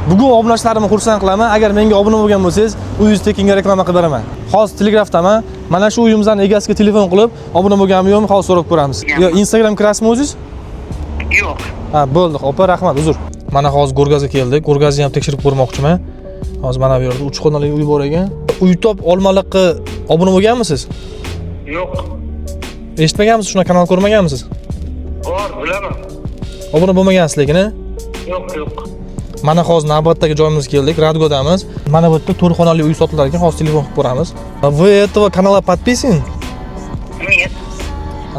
Bugun obunachilarimni xursand qilaman. Agar menga obuna bo'lgan bo'lsangiz, uyingiz tekinga reklama qilib beraman. Hozir Telegrafdaman. Mana shu uyimizning egasiga telefon qilib, obuna bo'lganmi yo'qmi, hozir so'rab ko'ramiz. Yo, Instagram kirasizmi o'zingiz? Yo'q. Ha, bo'ldi. Opa, rahmat, uzr. Mana hozir Go'rgazga keldik. Go'rgazni ham tekshirib ko'rmoqchiman. Hozir mana bu yerda 3 xonali uy bor ekan. Uytop Olmaliqqa obuna bo'lganmisiz? Yo'q. Eshitmaganmisiz, shunaqa kanal ko'rmaganmisiz? Bor, bilaman. Obuna bo'lmagansiz lekin, a? Yo'q. Mana hozir navbatdagi joyimizga keldik, Radgodamiz. Mana bu yerda 4 xonali uy sotilar ekan, hozir telefon qilib ko'ramiz. Вы этого канала подписан? Нет.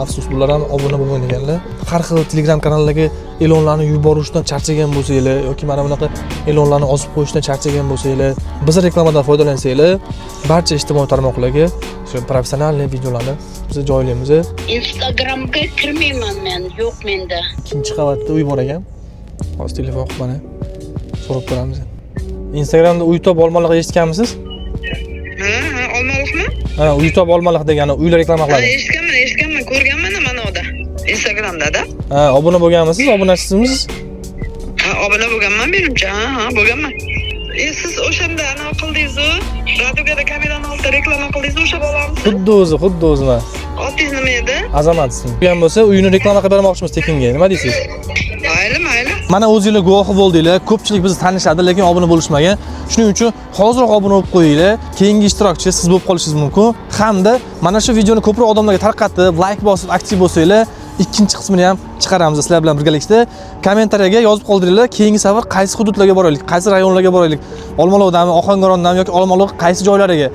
Afsus, bular ham obuna bo'lmagan ekanlar. Har xil Telegram kanallarga e'lonlarni yuborishdan charchagan bo'lsanglar yoki mana bunaqa e'lonlarni osib qo'yishdan charchagan bo'lsanglar, biz reklamadan foydalansanglar, barcha ijtimoiy tarmoqlarga shu professional videolarni biz joylaymiz. Instagramga kirmayman men, yo'q menda. Ikkinchi qavatda uy bor ekan. Hozir telefon qilib, mana, so'rab ko'ramiz. Instagramda Uytop Olmaliq eshitganmisiz? Ha, Olmaliqmi? Ha, Uytop Olmaliq degani uylar reklama Ha, qiladi. eshitganman, ko'rganman mana unda. Instagramda-da. Ha, obuna bo'lganmisiz? Obunachisizmisiz? Ha, obuna bo'lganman menimcha. Ha, bo'lganman. Siz o'shanda anavi qildingiz-u, Radugada kamerani oldida reklama qildingiz, o'sha bolamisiz? Xuddi o'zi, xuddi o'zi man. Otingiz nima edi? Azamat ismi. Bo'lgan bo'lsa, uyini reklama qilib bermoqchimiz tekinga. Nima deysiz? Mayli. Mana o'zinglar guvohi bo'ldinglar. Ko'pchilik bizni tanishadi, lekin obuna bo'lishmagan. Shuning uchun hoziroq obuna bo'lib qo'yinglar. Keyingi ishtirokchi siz bo'lib qolishingiz mumkin. Hamda mana shu videoni ko'proq odamlarga tarqatib, like bosib, aktiv bo'lsanglar, ikkinchi qismini ham chiqaramiz sizlar bilan birgalikda. Kommentariyaga yozib qoldiringlar, keyingi safar qaysi hududlarga boraylik, qaysi rayonlarga boraylik? Olmaliqdami, Ohangarondami yoki Olmaliq qaysi joylariga?